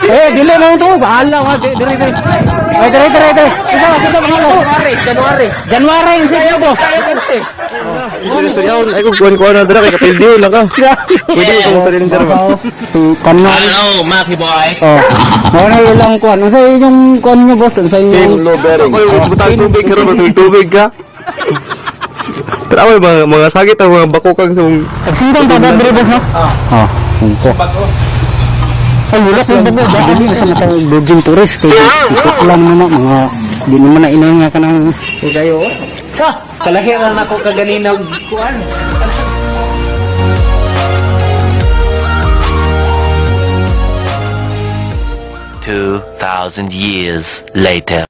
Eh, dili na to. Bahala ka. Dire, dire. Ay, dire, dire, dire. Kita, kita mga lo. January, January. January yung sa iyo, boss. Istorya ay kung kuan kuan na dira kay kapildiyo lang ka. Pwede ko sa sariling dira ba? Kanal. Hello, Maki boy. Oh. Mao na ilang kuan. Unsa inyong kuan niyo, boss? Unsa Team inyong low bearing. Ako yung butang tubig karon may tubig ka. Tara mga sakit ang mga bakukang sa mong Singkong ta dire, boss, no? Oh. Singko. Ay, wala ko ba ba? Dili na sa mga virgin tourist kay ikot lang na na, mga di naman na inay nga kanang Kayo. Sa, kalaki na nako kaganina kuan. 2,000 years later.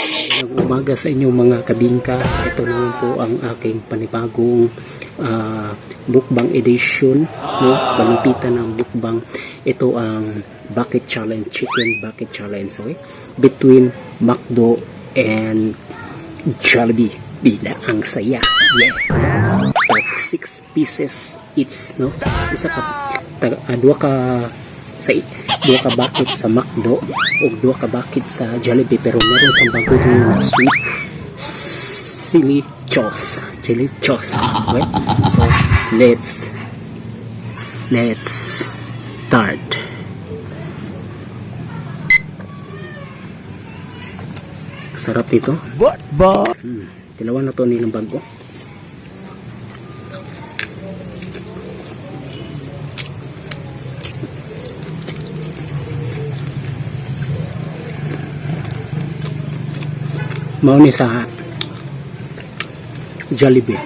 Magandang umaga sa inyo mga kabingka. Ito naman po ang aking panibagong mukbang edition, no? Palupitan ng mukbang. Ito ang bucket challenge, chicken bucket challenge, okay? Between McDo and Jollibee. Bila ang saya. Yeah. Tag 6 pieces each, no? Isa ka duha ka sa duha ka bucket sa McDo o duha ka bucket sa Jollibee, pero meron siyang bago na sweet chili sauce, chili sauce. Okay, so let's start. Sarap nito. What ba? Dalawa na to nilang bago. Mao ni sa Jollibee.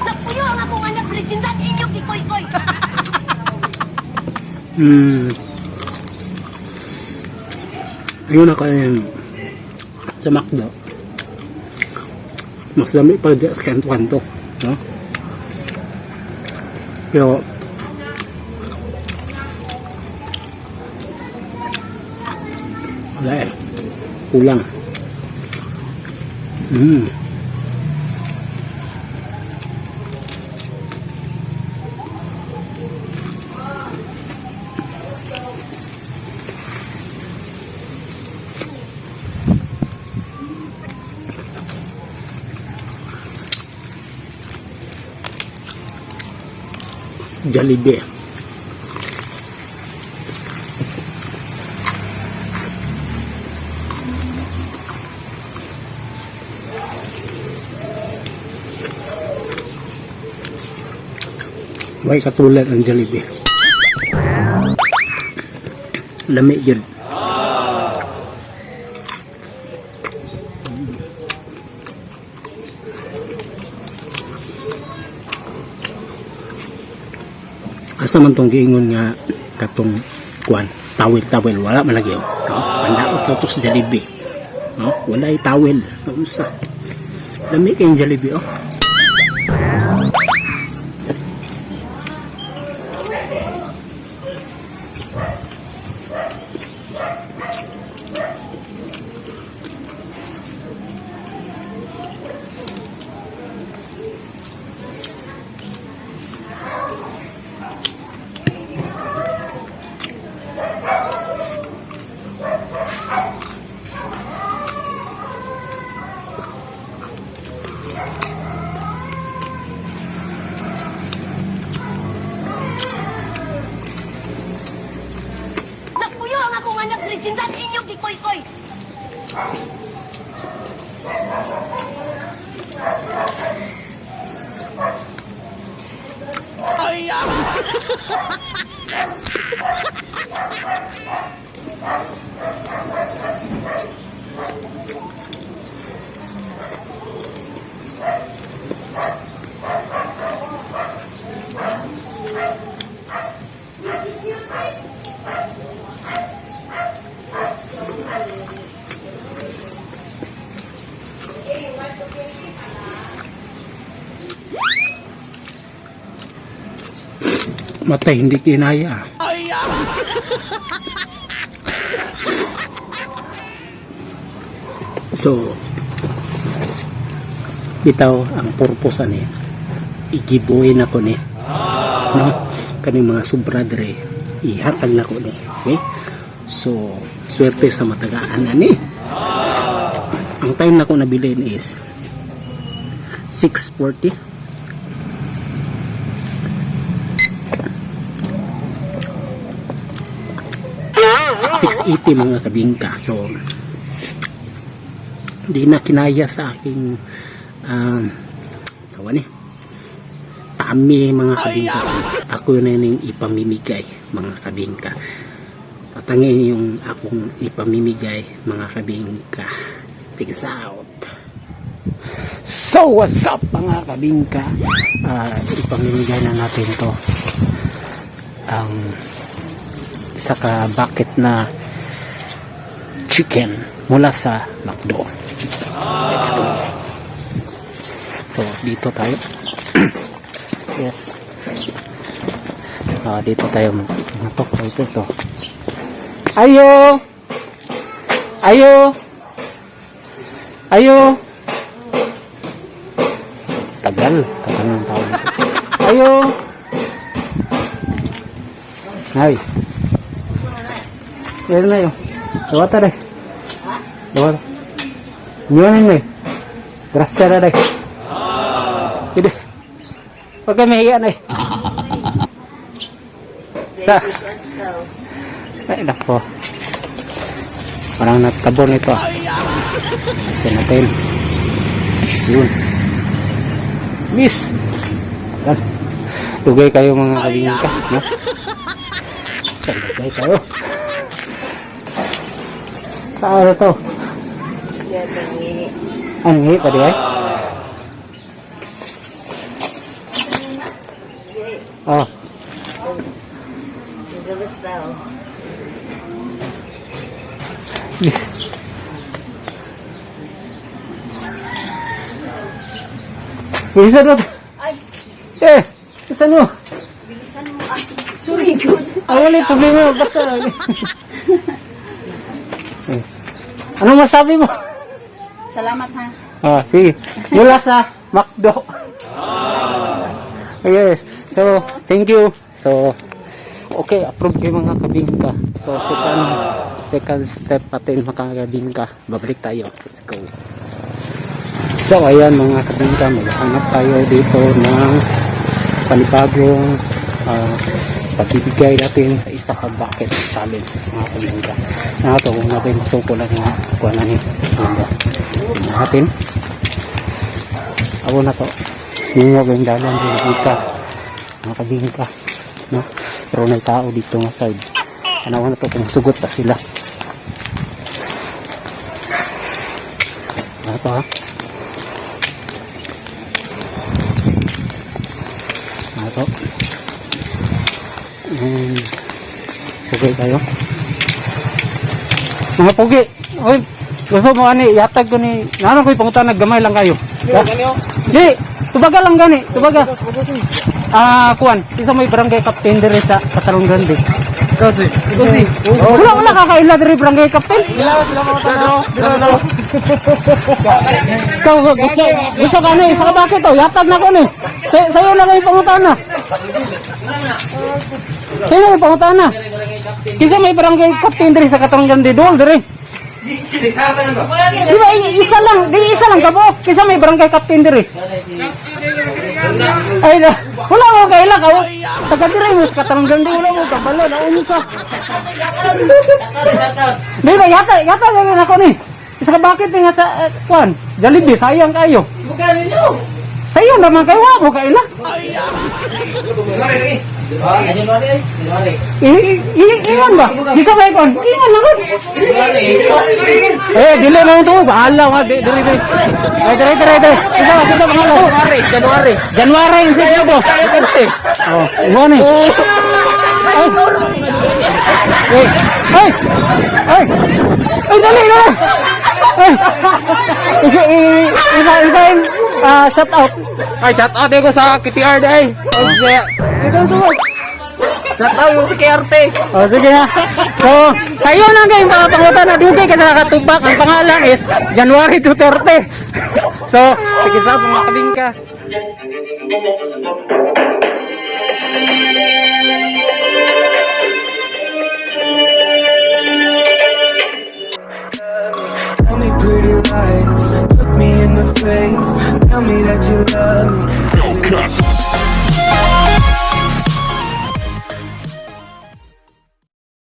Nagpuyo ang akong anak, Bridget, inyo kikoy-koy. Ayun ako yung sa McDo. Mas dami pa dyan sa kanto-kanto. No? Pero wala eh. Kulang. Jollibee. Way katulad ang Jollibee. Lami yun. Asa man tong giingon nga katong kuan, tawil-tawil, wala man lagi, oh. No? Pandaot na to sa Jollibee. No? Wala ay tawil. Naunsa. Lami kayong Jollibee, oh. Nagpuyo ang akong anak Regine inyong gikoy-koy. Matay, hindi kinaya. So, bitaw ang purpose ani, i-giveaway na ko ni. No? Kaning mga sobra dre, ihatag na ko ni. Okay? So, swerte sa matagaan ani. Ang time na ko nabilin is 6:40. 6:80, mga kabingka. So, di na kinaya sa aking tawa ni tami, mga kabingka. So, ako na yung ipamimigay, mga kabingka. Patangin yung akong ipamimigay, mga kabingka. Take us out. So, what's up, mga kabingka? Ipamimigay na natin to. Ang isa ka bucket na chicken mula sa McDo. Let's go. So, dito tayo. Yes. Dito tayo. Matok ito to. Ayo! Ayo! Ayo! Tagal. Tagal ng tao dito. Ayo! Ay. Meron na yun. Dawata deh. Dawata. Yun na eh. Grasya na deh. Hindi. Huwag ka mahiya na eh. Sa. Ay, nako. Parang natabon ito ah. Kasi natin. Yun. Miss! Yan. Lugay kayo, mga kalingka. No? Lugay kayo. Sa ano to? Ano ngi pa di ay? Oh. Yes. Bilisan mo. Ay. Eh, bilisan mo. Bilisan mo. Ay, sorry, good. Ah, wala yung problema. Basta. Eh. Ano masabi mo? Salamat ha. Ah, sige. Mula sa McDo. Yes. So, thank you. So, okay, approve kayo, mga kabingka. So, second step natin, mga kabingka. Babalik tayo. Let's go. So, ayan, mga kabingka, maghanap tayo dito ng panibagong pagbibigay natin sa isa ka bucket challenge, mga kabingka. Na ito, kung natin masuko lang nga, kuha na ni. Tingnan natin. Ako na to. Ningog ang dalan din dito, mga kabingka. No? Pero may tao dito nga side. Ano na to kung sugot pa sila. Ano to ha? Ano to? Okay tayo. Mga pugi, oy, gusto mo ani, yatag ko ni, ano ko'y pangutan, gamay lang kayo. Di, tubaga lang gani, tubaga. Ah, kuan, isa may barangay captain dire sa Katarong Grande. Kasi. Kasi. Wala wala kakaila dire barangay captain. Sila mga Ikaw, gusto gusto ka ni, isa ka bakit to, yatag na ko ni. Sayo lang ay pangutana. Sayo lang ay pangutana. Kinsa may barangay captain dire sa Katarong Grande dol dire? Di ba isa lang, di isa lang kabo. Kinsa may barangay captain dire? Ay na, wala mo kaila ka. Taga dire mo sa Katarong Grande, wala mo kabalo na unsa. Di ba yata yata lang ako ni. Isa ka bakit nga sa kwan? Jollibee, sayang kayo. Sayo naman kayo, wa mo kaila. Ingon ba? Bisa ba ikon? Ingon lang kon. Eh, dili na to, bahala ka di dili dili. Ay, dili dili dili. Isa ba kita pangalan? January, January. January yung siya, boss. Oh, ingon ni. Ay. Ay. Ay. Ay. Ay, dali, dali. Ay. Isa, isa, isa, ah, shout out. Ay, shout out ko sa KTR day. Ikaw, ikaw. Shout out yung sa KRT. Oh, sige na. So, sa iyo lang kayong mga pangutan na dugay ka sa nakatubak. Ang pangalan is January Duterte. So, sige sa mga kabingka. Tell me pretty lies, look me in the face. Tell me that you love me.